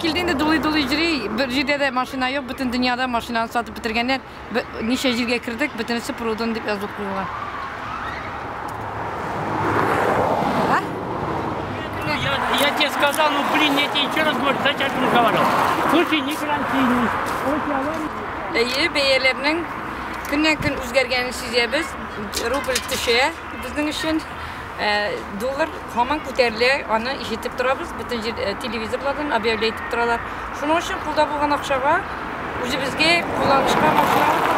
килде инде, дулый-дулый йөри. Бер җирдә дә машина юк, бөтен дөньяда машинаны сатып бетергәннәр. Ничә җиргә кердек, бөтенесе продан дип язылып куелган. Я тебе сказал, ну блин, я тебе еще раз говорю, зачем ты разговаривал? Слушай, не карантин. Әйе, бәяләрнең көннән-көн үзгәргәнен сизәбез. Рубль төшә безнең өчен. Доллар һаман күтәрелә, аны ишетеп торабыз, бөтен җир телевизорлардан объявлять итеп торалар. Шуның өчен кулда булган акчага үзебезгә кулланышка машина алып.